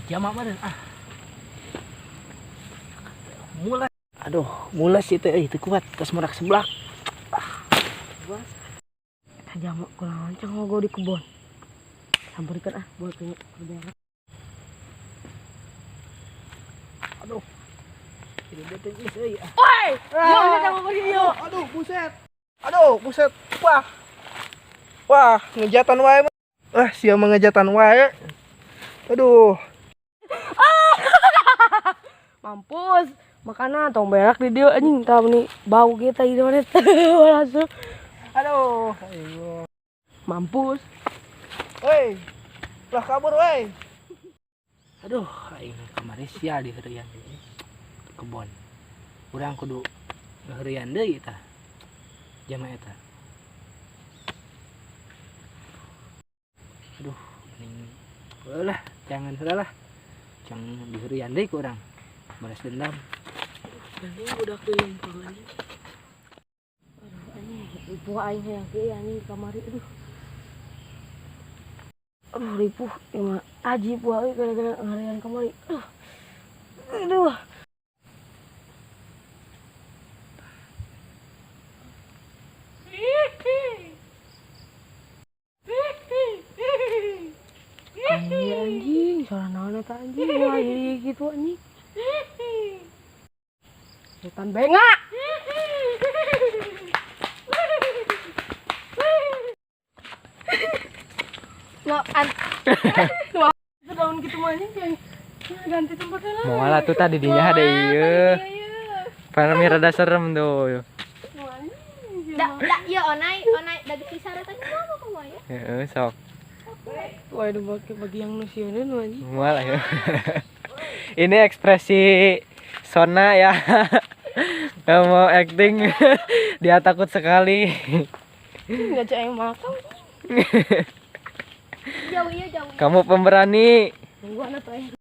Jamak badan ah. Mulai. Aduh, mulas itu euy teu kuat tos murak seblak. Eta jamak kunaon cang ngogo di kebon. Samperkeun ah buat ke berak. Aduh. Ini bete geus euy ah. Woi, yo cang ngogo di dieu. Aduh, buset. Aduh, buset. Wah. Wah, ngejatan wae. Ah, sia mah ngejatan wae. Aduh. Mampus. Makana tong berak di dieu anjing tah nih bau kita ieu mana langsung. Aduh. Ayo. Mampus. Woi. Lah kabur woi. Aduh, aing kamari sia di heureuyan deui. Kebon. Urang kudu ngaheureyan deui tah. Jama eta. Aduh, mending lah, jangan heula lah. Jangan diheureyan deui ku urang. Balas dendam. Anjing budak di lempang anjing. Aduh anjing, ripuh aing hayang kieu anjing di kamari aduh. Aduh ripuh ieu mah ajib wae gara-gara ngarian kamari. Aduh. Aduh. Anjing anjing, suara naon eta anjing, wah ieu gitu anjing. Setan bengak. Nggak an. Itu daun gitu mah anjing kayak ganti tempatnya lah. Moal atuh tadi dinya ada ieu. Panami rada serem tuh. Da, da, ya onai, onai dari pisar eta kumaha kumaha ya. Heeh, sok. Wah, itu bagi yang nu sieun nu anjing. Moal ayo. Ini ekspresi Sona ya. Gak mau acting. Dia takut sekali. Enggak cek aing makan. Jauh iya jauh. Kamu pemberani. Nunggu anak tuh aing.